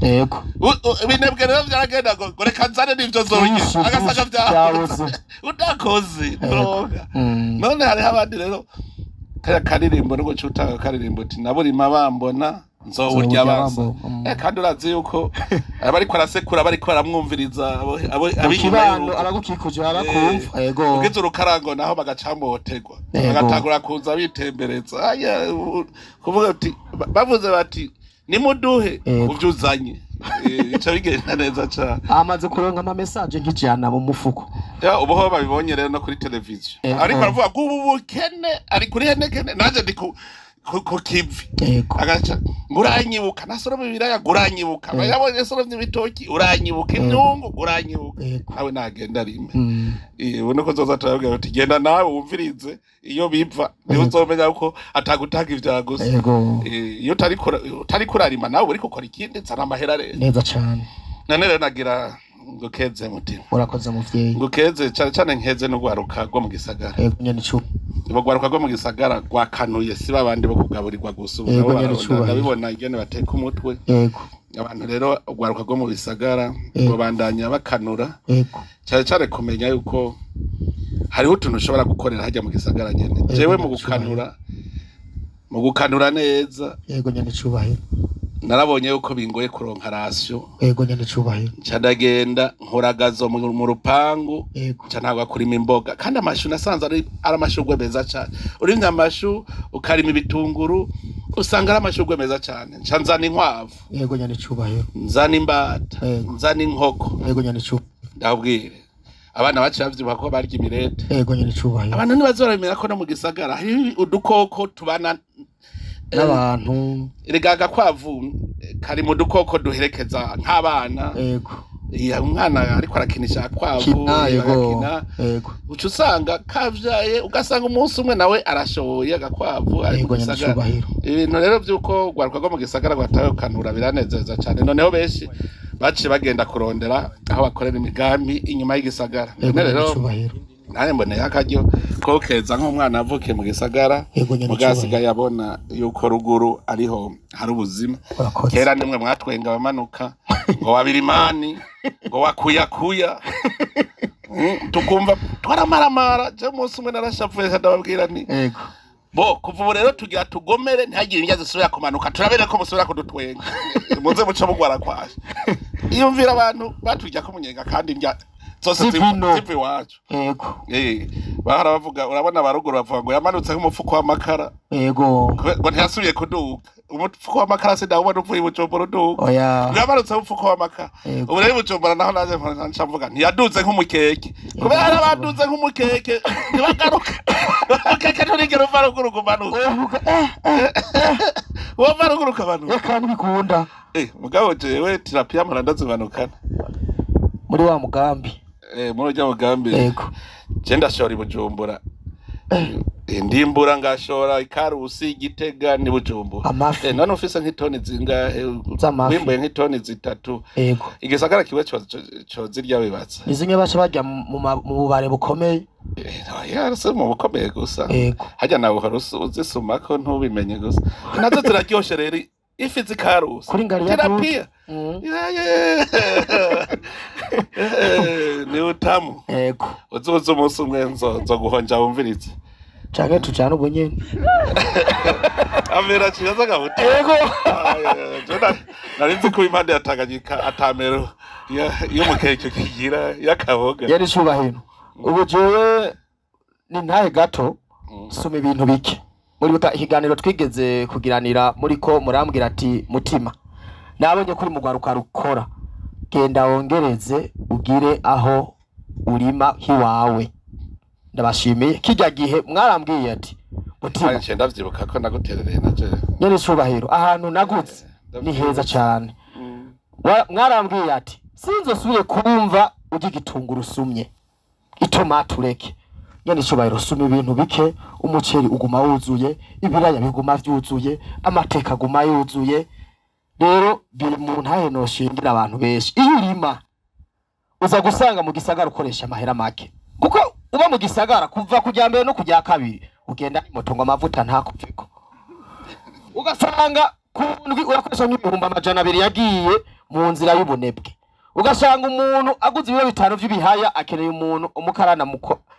Ibinebwe rero vyaragenda ngo reka nzane n'ivyo zorya, Vyinshi, agasanga vyinshi vyabuze. Vyabuze. Utakoze nturonka. None hariho abandi rero, kariya karirimbo no guca utanga karirimbo uti naburima bambona, nzowurya Nzowurya bansa. bambona. Kandi urazi yuko abariko arasekura bariko baramwumviriza Mu ab'inyuma kibano y'urugo. Abagukikuje baba bakumva. Ugize urukarango naho bagacamoterwa, bagatangura kuza bitembereza. Aya, kuvuga uti bavuze bati nimuduhe kuvyo uzanye. Bica bigenda neza cane. Amaze kuronka ama message nk'ijana mu mufuko. Ya, ubu ho babibonye rero no kuri televiziyo, ariko aravuga ngo ubu bukene ari kuri henekene, nanje ndi ku kivi. Agaca ngo uranyibuka nasoroma ibiraya, ngo uranyibuka yabonye soromye ibitoki, uranyibuka imyungu, uranyibuka. Nawe nagenda rimwe. Ubu niko zoza turabwira uti genda nawe wumvirize iyo biva, niho uzomenya ko atagutanga ivya gusa. Iyo utariko urarima, nawe uriko ukora ikindi, nzana amahera rero. Neza cane. None rero nagira ngo keze mutima. Urakoze muvyeyi. Ngo keze cane cane, nkeze n'urwaruka rwo mu gisagara. Yego, nyene icu. Urwaruka rwo mu gisagara rwakanuye, si babandi bo kugaburirwa gusa ubu. Yego, nabo nyene icubahiro. Ndabibona ingene bateka umutwe. Abantu rero, urwaruka rwo mu bisagara rubandanya bakanura, cyane cyane kumenya yuko hariho utuntu ushobora gukorera hajya mu gisagara nyene. Jewe mu nyene gukanura, mu gukanura neza, Yego, nyene icubahiro. narabonye yuko bingoye kuronka ration. Yego, nyene icubahiro. Nca ndagenda nkora gazon mu rupangu. Nca ntabwo kurima imboga, kandi amashu nasanze ari amashurwe meza cane. Urimye amashu, ukarima ibitunguru, usanga ari amashurwe meza cane. Nca nzana inkwavu, Yego, nyene icubahiro. nzana imbata, nzana inkoko. Yego, nyene icubahiro. Ndabwire, abana baciye bavyibuha ko barya imirete. Yego, nyene icubahiro. Abantu ntibazorabimenya ko no mu gisagara hariho udukoko tubana N'abantu. Erega agakwavu kari mu dukoko duherekeza nk'abana. Iya, umwana ariko arakinisha akwavu, Kina, yego. agakina, uca usanga kavyaye, ugasanga umunsi umwe nawe arashoboye agakwavu ari mu Yego, nyene gisagara. icubahiro. Ibintu rero vy'uko urwaruka rwo mu gisagara rwatawe kanura biranezeza cane. Noneho benshi baciye bagenda kurondera aho bakorera imigambi inyuma y'igisagara. Yego, None nyene rero icubahiro. nanjye mboneye akaryo ko keza nk'umwana avukiye mu gisagara, Yego, nyene mugabo icubahiro. asigaye abona yuko ruguru ariho hari ubuzima. Urakoze. Kera nimwe mwatwenga abamanuka ngo wabirimani, ngo wakuyakuya. Tukumva twaramaramara. Je umunsi umwe narashavuye, ndababwira nti bo kuva ubu rero tugira tugomere, ntihagire indya zisubira kumanuka, turabere ko musubira kudutwenga, muze muce mugwara kwashe. Iyumvira abantu baturya ko umunyenga, kandi indya zose Zivino. ziva iwacu. Bahora bavuga, urabona abaruguru bavuga ngo yamanutse nk'umufuko w'amakara, ngo ntiyasubiye kuduga. Umufuko w'amakara sindawubona uvuye i Bujumbura uduga. Oya. Yamanutse nk'umufuko w'amakara. Ubu rero i Bujumbura naho naje nca mvuga ntiyaduze nk'umukeke, kubera hari abaduze nk'umukeke ntibagaruka. Umukeke nturigera uva ruguru kumanuka. Uvuga Wova ruguru ukamanuka. Reka ntibikunda. Mugabo jewe tilapia mpora ndazimanukana. Muri wa mugambi. Muri urya mugambi. Je ndashora i Bujumbura. Ndimbura ngashora Ikarusi, Igitega ni Bujumbura. Amafi. None ufise nk'itoni zingahe? Z'amafi. Wimbuye nk'itoni 3. Ego. Igisagara kiwe cozirya wibaza. Ni zimwe baca barya mu bubare bukomeye. Oya, si mu bukomeye gusa. Ego. Harya nawe uhora uzisumako ntubimenye gusa. Nazo ziraryoshe rero ifi z'Ikarusi. Kuri ngari ya Tilapia. Ni utamu. Ego. Uzoza umunsi umwe nzoguhonja wumvirize. Canke tujane ubu nyene. Amera ciza gabuta. Ego. Nari nzi ko impande ya Tanganyika atamero yo mukeke kigira yakaboga. Yari cubahiro. Ubu jewe ni ntahe gato soma ibintu bike. Muri buta ikiganiro twigeze kugiranira muri ko murambwira ati mutima. Nabonye kuri mugwaruka rukora. Genda wongereze ugire aho urima hiwawe. Ndabashimiye kijya gihe mwarambwiye ati mutima. Nje ndavyibuka ko naguterereye naje. Nyene cubahiro ahantu nagutse ni heza cyane. Mwarambwiye ati sinzosubire kumva ujye igitunguru usumye. Itomati ureke. Nyene cubahiro suma ibintu bike, umuceri uguma wuzuye, ibiraya biguma vyuzuye, amateka aguma yuzuye. Rero biri mu ntahe noshingira abantu benshi. Iyo urima uza gusanga mu gisagara ukoresha amahera make. Kuko uba mu gisagara kuva kujya mbere no kujya kabiri ugenda n'imoto ngo amavuta ntakuveko. Ugasanga kundwi urakoresha nk'ibihumbi 200 yagiye mu nzira y'ubunebwe. Ugasanga umuntu aguze ibiro 5 vy'ibihaya akeneye umuntu umukarana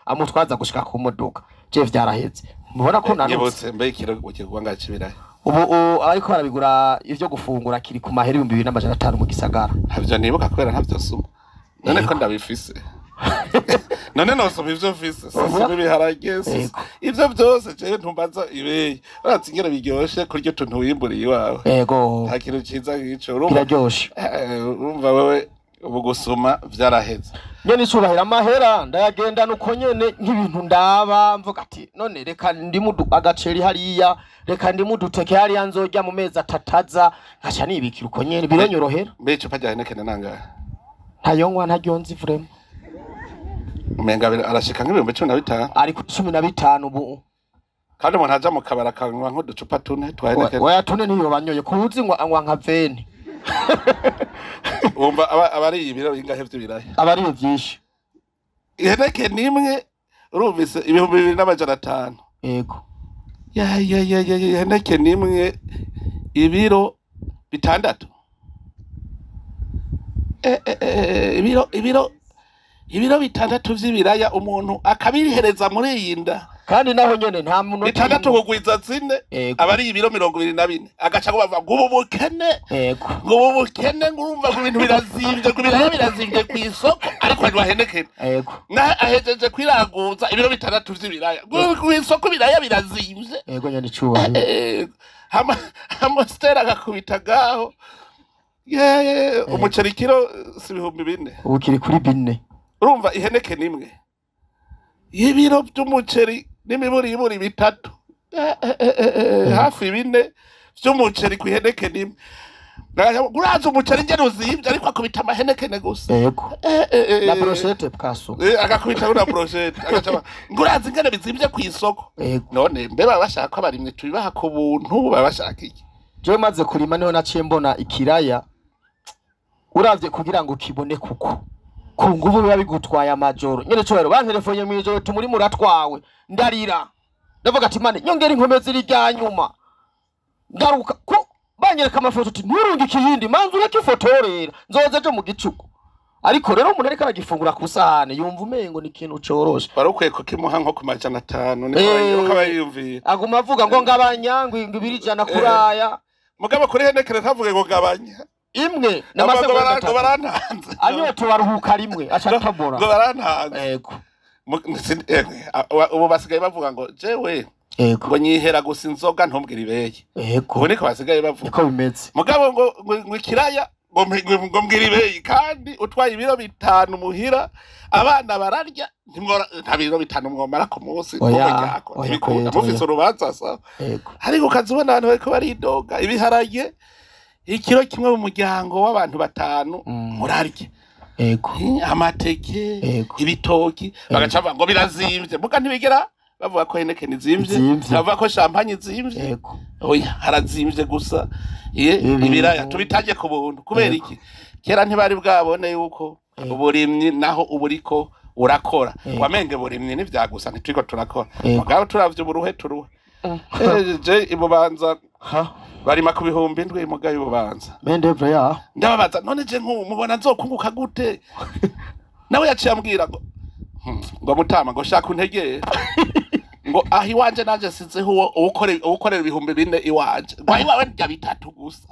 amutwaza gushika ku modoka. Je vyaraheze. Mubona ko nanutse. Yibutse mbe ikiro kigwa ngacibirahe. Ubu ariko barabigura ivyo gufungura kiri ku mahera 2500 mu gisagara. Ntavyo nibuka kubera ntavyo suma. None ko ndabifise. None nosoma ivyo mfise, sisoma ibiharage, ivyo vyose jewe ntumbaza ibeye. Uratse ingene biryoshe kurya utuntu wimburiye iwawe. Ego. Nta kintu ciza nk'ico. Biraryoshe. Urumva wewe ubu gusuma vyaraheze. Nyene cubahira amahera ndayagenda nuko nyene nk'ibintu ndaba mvuga ati none reka ndimu agaceri hariya, reka ndimu duteke hariya nzorya mu mezi atataza nkaca nibikira uko nyene biranyorohera. Mbe icupa rya Heineken nangahe? Ntayonywa ntaryonzi vraiment. Umenga arashika nk'ibihumbi 15. Ari ku 15 ubu. Kandi umuntu aja mu kabara akanywa nk'uducupa tune twa Heineken. Oya tune ntiyo banyoye kuzi ngo anywa nka veni. Wumva abari ibiro bingahe vy'ibiraya? Abari vyinshi. Heineken imwe urumvise 2500. Yego. Ya ya ya ya Heineken imwe ibiro 6. Ibiro 6 vy'ibiraya umuntu akabihereza muri iyi nda. Kandi naho nyene nta muntu 6 kugwiza 4 abari ibiro 24 agaca ngo bava ngo ubukene. Yego. Ngo ubukene ngurumva ngo ibintu birazimvye ngo ibiraya birazimvye ku isoko ariko ari wahenekene. Yego. Na ahejeje kwiraguza ibiro 6 vy'ibiraya. Ngo ku isoko ibiraya birazimvye. Yego nyene cubahiro. Hamastera agakubita gaho. Ye umuceri kiro si 4000. Ubu kiri kuri 4. Urumva iheneke nimwe y'ibiro by'umuceri n'imiburiburi 3 hafi 4 by'umuceri ku iheneke nimwe. Uraza umuceri ngene uzimvye ariko akubita amahenekene gusa. Yego. Na brochette bwaso. Agakubita na brochette agaca nguraza ingene bizimvye ku isoko. None mbe baba bashaka ko abarimwe tubibaha ku buntu baba bashaka iki? Jewe maze kurima niho naciye mbona ikiraya uravye kugira ngo kibone kuko ku nguvu biba bigutwaye amajoro. Nyene cubahiro banterefonye mwijoro tumuri muratwawe ndarira ndavuga ati mane nyongera inkomezi ziri rya nyuma ngaruka ko banyereka amafoto ati nturunge ikiyindi manzu ureke ifotorera nzoza ejo mu gicuku. Ariko rero umuntu ariko aragifungura ku sahane yumva umengo ni ikintu coroshe. Barukwiye kukimuha nko ku 500 niko aba yiyumviye. Aguma avuga ngo ngabanya ngo 200 kuraya. Mugabo kuri Heineken ntavuge ngo gabanya. Imwe n'amasegonda 3 barantanze. Anyoto baruhuka rimwe aca tabora. Ngo barantanze. Yego. Ubu basigaye bavuga ngo jewe ngo nyihera gusa inzoga ntumbwire ibeye. Yego. Ubu niko basigaye bavuga. Niko bimeze. Mugabo ngo ikiraya ngo mbwire ibeye kandi utwaye ibiro 5 muhira abana bararya nta biro 5 mwomara ku munsi n'umuryango. Mufise urubanza sa. Ariko ukazibona abantu bariko baridoga ibiharage ikiro kimwe mu muryango w'abantu 5 murarye. Ego. Amateke, Ego. ibitoki, bagaca bavuga ngo birazimvye, muga ntibigera bavuga ko Heineken izimvye, Izimvye. bavuga ko champagne izimvye. Ego. Oya, harazimvye gusa. Iye, Ibintu. ibiraya tubitange ku buntu kubera Ego. iki? Kera ntibari bwabone yuko uburimyi naho uburiko urakora, Ego. wamenge burimyi ntivyagusa, ntituriko turakora. Ego. Mugabo turavye uburuhe turuhe. Je ibubanza Ha. barima ku 7,000, muga ibubanza Mendevre ya. ndababaza, none je nk'ubu mubona nzokunguka gute? Nawe yaciye ambwira ngo ngo mutama, ngo shaka untegere, ngo aho iwanje nanje sizeho uwo uwukorera 4,000 iwanje, ngo aho iwawe ndya 3 gusa,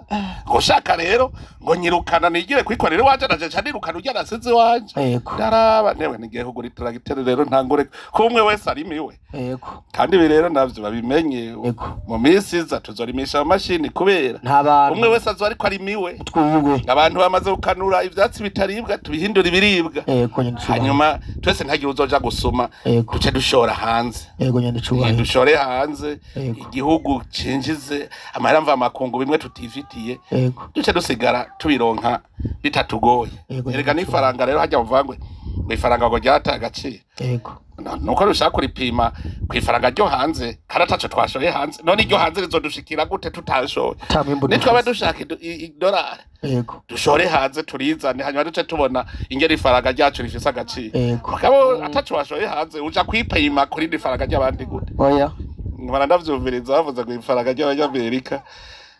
ngo shaka rero ngo nyirukana nigire kwikorera iwanje, nanje nca nirukana urya nasize iwanje. Ego. Ndaraba newe nigiye kugura itragitere rero ntangure ko umwe wese arimiwe. Ego. Kandi ibi rero navyo babimenye, Ego. mu minsi iza tuzorimisha amamashini kubera Nta bantu. umwe wese azoba ariko arimiwe. Twiwe. Abantu bamaze gukanura ivyatsi bitaribwa tubihindura ibiribwa. Ego nyene cubahiro. Hanyuma twese ntagire uzoja gusuma, Ego. duce dushora hanze. Ego nyene cubahiro. Dushore hanze, Ego. igihugu cinjize amahera mva makungu, bimwe tutifitiye Ego. duce dusigara tubironka bitatugoye. Ego, Erega nyene n'ifaranga rero hajya muvangwe ngo ifaranga ngo ryataye agaciro. Ego. Nuko rushaka kuripima ku ifaranga ryo hanze kandi ataco twashoye hanze, none iryo hanze rizodushikira gute tutashoye? Ta mwimbu Nitwaba dufise. dushaka idolari, Ego. dushore hanze turizane, hanyuma duce tubona ingene ifaranga ryacu rifise agaciro. Ego. Mugabo ataco washoye hanze, uja kwipima kuri iri faranga ry'abandi gute? Oya. Nkora ndavyumviriza bavuze ngo ifaranga ry'abanyamerika,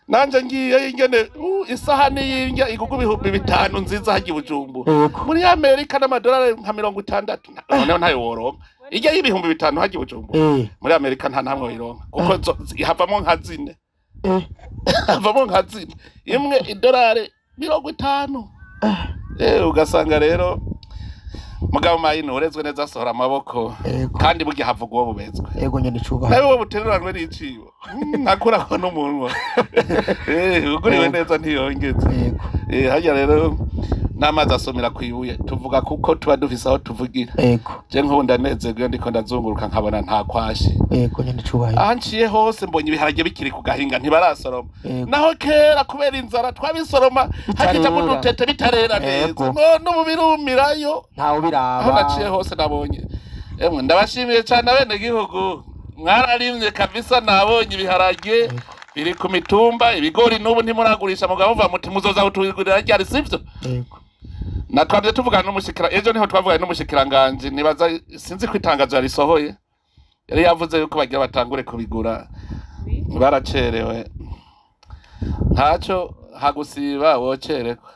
nanje ngiye ingene isahani y'indya igugwa 5,000 nziza harya i Bujumbura, Ego. muri Amerika n'amadolari nka 60, noneho ntayo woronka irya y'5,000 harya i Bujumbura. Muri Amerika nta namwe wironka kuko havamwo nka zine. Havamwo nka zine, imwe idolari 50. Ugasanga rero mugabo mayino urezwe neza asohora amaboko. Ego. Kandi burya havugwa uwo bubezwe. Ego nyene cubahiro. Nawe wowe butereranwe n'icibo ntakurako n'umunwa. Uguriwe Ego. neza ntiyongeze. Ego. Harya rero n'amazi asomera kwibuye tuvuga kuko tuba dufise aho tuvugira. Ego. Je nk'ubu ndanezerwa iyo ndiko ndazunguruka nkabona nta kwashi. Ego nyene cubahiro. Aho nciye hose mbonye ibiharage bikiri ku gahinga, ntibarasoroma. Ego. Naho kera kubera inzara twabisoroma hakijamwo Bitarera. udutete bitarera neza. Ego. None ubu birumirayo. Ntawe Aho ubiraba. naciye hose nabonye, emwe ndabashimiye cyane abenegihugu, mwararimye kabisa, nabonye ibiharage biri ku mitumba, ibigori n'ubu ntimuragurisha, mugabo muva muti muzoza kutugurira ryari, sivyo? Ego. Na twabye tuvugana n'umushikira ejo, niho twavuganye n'umushikiranganje, nibaza sinzi ko itangazo yarisohoye, yari yavuze yuko bagira batangure kubigura, baracerewe, ntaco hagusiba wocerekwa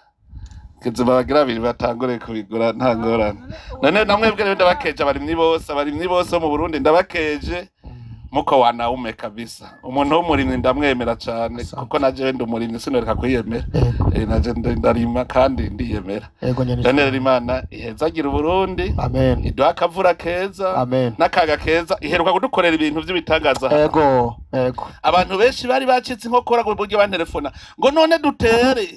kizima, bagira babiri batangure kubigura, nta ngorane. None namwebwe rero ndabakeje, abarimyi bose bo mu Burundi ndabakeje, muko wanaume kabisa. Umuntu w'umurimyi ndamwemera cane. Asante. Kuko naje ndi umurimyi, sinoreka kwiyemera. Ego. Naje ndarima kandi ndiyemera. Ego nyene None rero cubahiro. Imana ihezagira Uburundi, Amen. iduha akavura keza Amen. n'akaga keza. Iheruka kudukorera ibintu vy'ibitangaza. Ego. Ego. Abantu benshi bari bacitse inkokora ku buryo bantelefona ngo none dutere?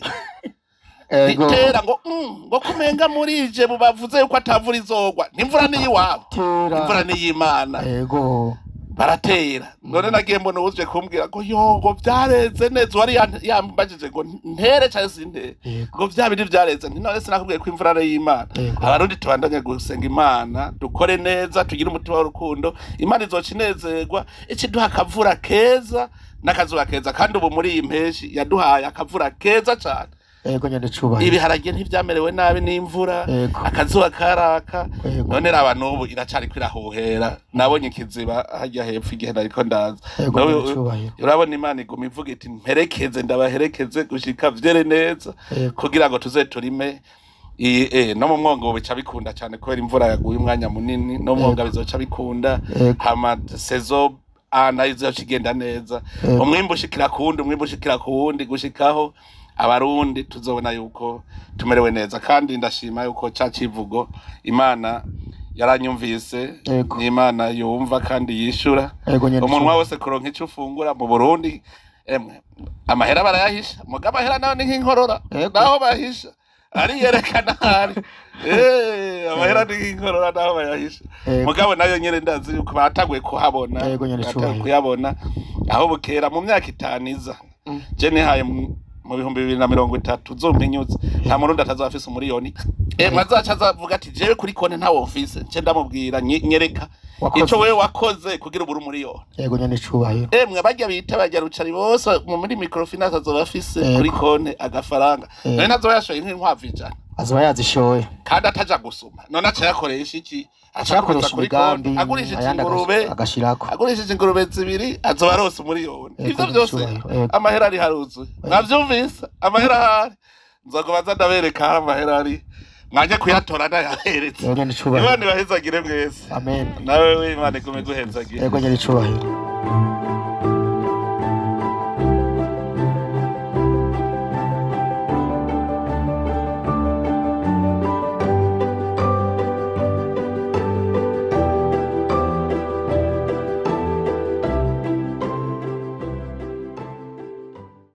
Ego. Itera ngo ngo kumenga murije bubavuze yuko atavura izogwa, n'imvura niyiwabo, Tera. imvura niy'Imana. Ego. Baratera, none nagiye mbona uwuje kumbwira ngo yo, ngo vyareze neza, wari yambajije ngo ntere canke sintere. Ego. Ngo vya bindi vyareze, nti none sinakubwiye ko imvura ari iy'Imana? Ego. Abarundi tubandanye gusenga Imana, dukore neza, tugire umutima w'urukundo, Imana izoca inezerwa ikiduha akavura keza n'akazuba keza. Kandi ubu muri iyi mpeshi yaduhaye akavura keza cane. Ego nyene cubahiro. Ibiharage ntivyamerewe nabi n'imvura. Ego. Akazuba karaka. Ego. None raba n'ubu iracariko irahuhera, nabonye ikiziba harya hepfo igihe nariko ndaza. Ego Nawe nyene cubahiro. urabona Imana iguma ivuga iti mperekeze, ndabaherekeze gushika vyere neza, Ego. kugira ngo tuze turime. No mu mwongo ubu bica bikunda cyane kubera imvura yaguye umwanya munini, no mu mwonga Ego. bizoca bikunda. Ego. Hama saison A nayo izoca igenda neza. Ego. Umwimbu ushikira ku wundi, umwimbu ushikira ku wundi, gushikaho abarundi tuzobona yuko tumerewe neza. Kandi ndashima yuko ca civugo Imana yaranyumvise. Ego. Ni Imana yumva kandi yishura. Ego nyene Umunwa cubahiro. wose kuronka ico ufungura mu Burundi, emwe amahera barayahisha, mugabo amahera nayo ni nk'inkorora. Ego. Naho bahisha ariyerekana hari. Amahera ni nk'inkorora naho bayahisha. Ego. Mugabo nayo nyene ndazi yuko bataguye kuhabona. Ego nyene Bataguye cubahiro. kuyabona aho bukera mu myaka 5 iza. Je nihaye Mu 2030 uzompinyuze, nta murundi atazoba afise umuriyoni. Emwe, azaca azavuga ati: "Jewe kuri konte ntawo mfise." Nce ndamubwira: "Nyereka Wakoze. ico wewe wakoze kugira ubure umuriyoni." Yego, nyene icubahiro. Emwe, barya bita barya rucari bose muri microfinance azoba afise kuri konte agafaranga. None ntazoba yashoye nk'inkwavu 100? Azoba yazishoye. Kandi ataja gusuma. None aca yakoresha iki? Aca Aca yakoresha akubita kuri konti, imigambi, agurishije ayandi ingurube, agashirako. agurishije ingurube zibiri azoba arose umuriyoni. Ivyo vyose, icubahiro, yego. amahera ari haruzuye. Mwavyumvise? Amahera ahari, nzogobaza ndabereka aho amahera ari, mwajya kuyatora ndayaberetse. Yego, nyene icubahiro. Imana ibahezagire mwese. Amen. Nawe we, Imana igume guhezagire. Yego, nyene icubahiro.